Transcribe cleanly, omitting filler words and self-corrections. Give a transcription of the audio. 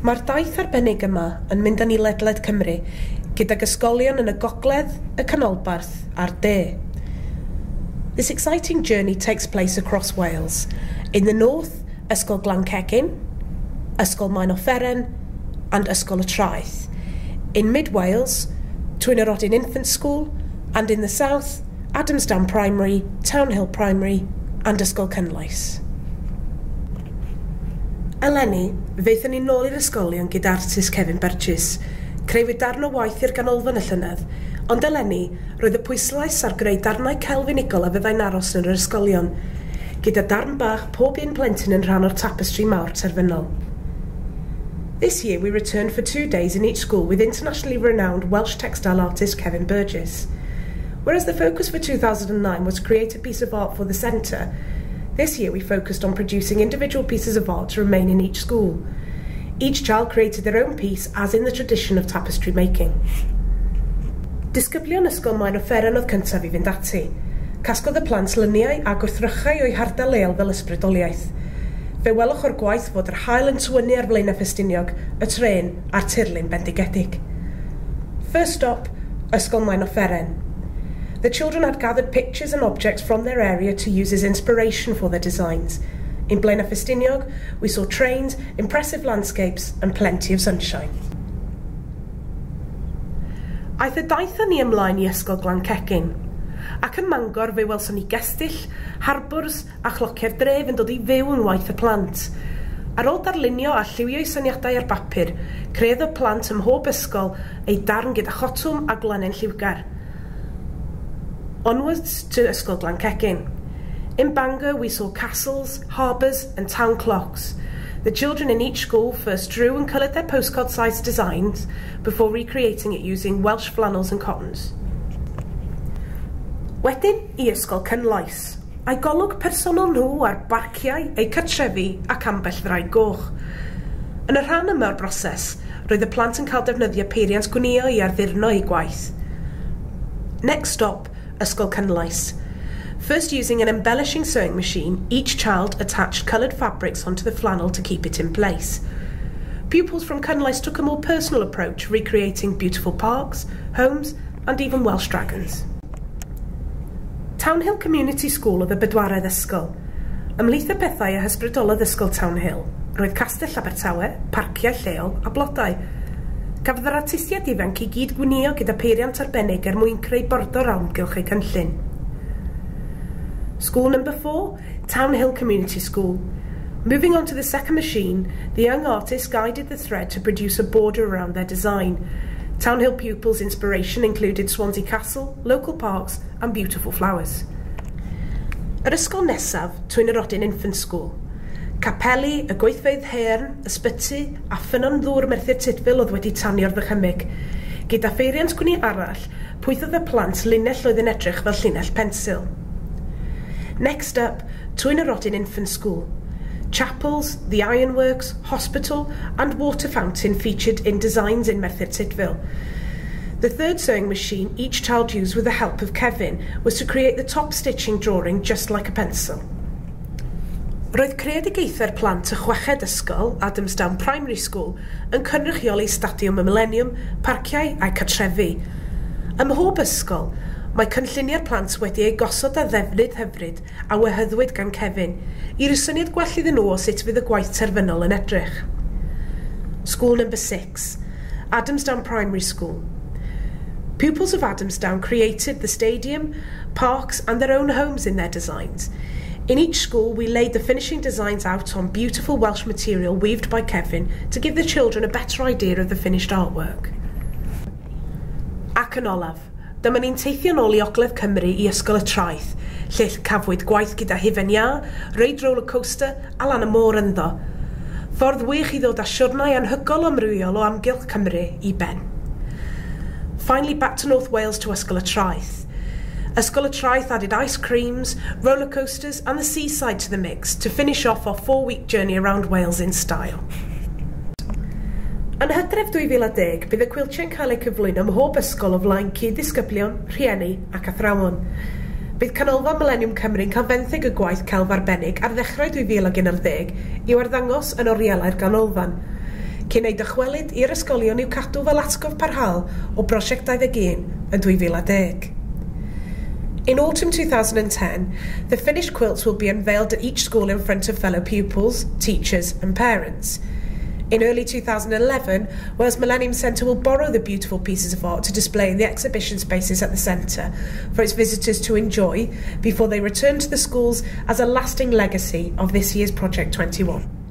Mae'r daith arbennig yma yn mynd â ni ledled Cymru, gydag ysgolion yn y gogledd, y canolbarth a'r de. This exciting journey takes place across Wales. In the north, Ysgol Glan Cegin, Ysgol Maenofferen and Ysgol y Traeth. In Mid Wales, Twynyrodyn Infant School, and in the south, Adamsdown Primary, Townhill Primary and Ysgol Cynlais. Eleni, fe aethon ni nôl i'r ysgolion gyda artist Kevin Burgess. Creuwyd darn o waith i'r ganolfan y llynedd, ond eleni, roedd y pwyslais ar greu darnau celf unigol a fyddai'n aros yn yr ysgolion, gyda darn bach pob un plentyn yn rhan o'r tapestri mawr terfynol. This year we returned for 2 days in each school with internationally renowned Welsh textile artist Kevin Burgess. Whereas the focus for 2009 was to create a piece of art for the centre, this year we focused on producing individual pieces of art to remain in each school. Each child created their own piece, as in the tradition of tapestry making. Disgyblion Ysgol Maenofferen oedd cyntaf i fynd ati. Casglodd y plant luniau a gwrthrychau o'u hardal leol fel ysbrydoliaeth. Fe welwch o'r gwaith fod yr haul yn tywynnu ar Flaenau Ffestiniog, y trên a'r tirlun bendigedig. First stop, Ysgol Maenofferen. The children had gathered pictures and objects from their area to use as inspiration for their designs. In Blaenau Ffestiniog, we saw trains, impressive landscapes and plenty of sunshine. Aeth y daith â ni ymlaen i Ysgol Glan Cegin. Ac ym Mangor fe welson ni gestyll, harbwrs a chlociau'r dref yn dod i fyw yng ngwaith y plant. Ar ôl darlunio a lliwio'u syniadau ar bapur, creodd y plant ym mhob ysgol eu darn gyda chotwm a gwlanen lliwgar. Onwards to Ysgol Glan Cegin. In Bangor we saw castles, harbours and town clocks. The children in each school first drew and coloured their postcard-sized designs before recreating it using Welsh flannels and cottons. Wedyn i Ysgol Cynlais, a'i golwg personol nhw ar barciau, eu cartrefi ac ambell ddraig goch. Yn y rhan yma o'r broses, roedd y plant yn cael defnyddio peiriant gwnïo i addurno eu gwaith. Next stop, Ysgol Cynlais. First, using an embellishing sewing machine, each child attached coloured fabrics onto the flannel to keep it in place. Pupils from Cynlais took a more personal approach, recreating beautiful parks, homes and even Welsh dragons. Townhill Community School oedd y bedwaredd ysgol. Ymhlith y pethau a hysbrydolodd Ysgol Townhill, roedd Castell Abertawe, parciau lleol a blodau. Cafodd yr artistiaid ifanc i gyd gwnïo gyda peiriant arbennig er mwyn creu bordor amgylch eu cynllun. School number 4, Townhill Community School. Moving on to the second machine, the young artists guided the thread to produce a border around their design. Townhill pupils' inspiration included Swansea Castle, local parks and beautiful flowers. Yr ysgol nesaf, Twynyrodyn Infant School. Capeli, y gweithfeydd haearn, ysbyty a ffynnon ddŵr Merthyr Tudful oedd wedi tanio'r ddychymyg. Gyda pheiriant gwnïo arall, pwythodd y plant linell oedd yn edrych fel llinell pensil. Next up, Twynyrodyn Infant School. Chapels, the ironworks, hospital and water fountain featured in designs in Merthyr Tydfil. The third sewing machine each child used with the help of Kevin was to create the top stitching drawing just like a pencil. Roedd creadigaethau'r plant y chweched ysgol, Adamsdown Primary School, yn cynrychioli Stadiwm y Millennium, parciau a'u cartrefi. Ym mhob ysgol, mae cynlluniau'r plant wedi eu gosod ar ddefnydd hyfryd a wehyddwyd gan Kevin, i roi syniad gwell iddyn nhw o sut fydd y gwaith terfynol yn edrych. School number 6, Adamsdown Primary School. Pupils of Adamsdown created the stadium, parks and their own homes in their designs. In each school, we laid the finishing designs out on beautiful Welsh material weaved by Kevin to give the children a better idea of the finished artwork. Ac yn olaf, dyma ni'n teithio nôl i Ogledd Cymru i Ysgol y Traeth, lle cafwyd gwaith gyda hufen iâ, reid roller coaster a lan y môr ynddo. Ffordd wych i ddod â siwrnai anhygoel amrywiol o amgylch Cymru i ben. Finally, back to North Wales to Ysgol y Traeth. Ysgol y Traeth added ice creams, roller coasters and the seaside to the mix to finish off our 4-week journey around Wales in style. Yn hydref 2010, bydd y cwiltiau'n cael eu cyflwyno ym mhob ysgol o flaen cyd-ddisgyblion, rhieni ac athrawon. Bydd Canolfan Mileniwm Cymru'n cael fenthyg y gwaith celf arbennig ar ddechrau 2011 i'w arddangos yn orielau'r ganolfan. cyn eu dychwelyd i'r ysgolion i'w cadw fel atgof parhaol o Brosiect 21 yn 2010. In autumn 2010, the finished quilts will be unveiled at each school in front of fellow pupils, teachers and parents. In early 2011, Wales Millennium Centre will borrow the beautiful pieces of art to display in the exhibition spaces at the centre for its visitors to enjoy before they return to the schools as a lasting legacy of this year's Project 21.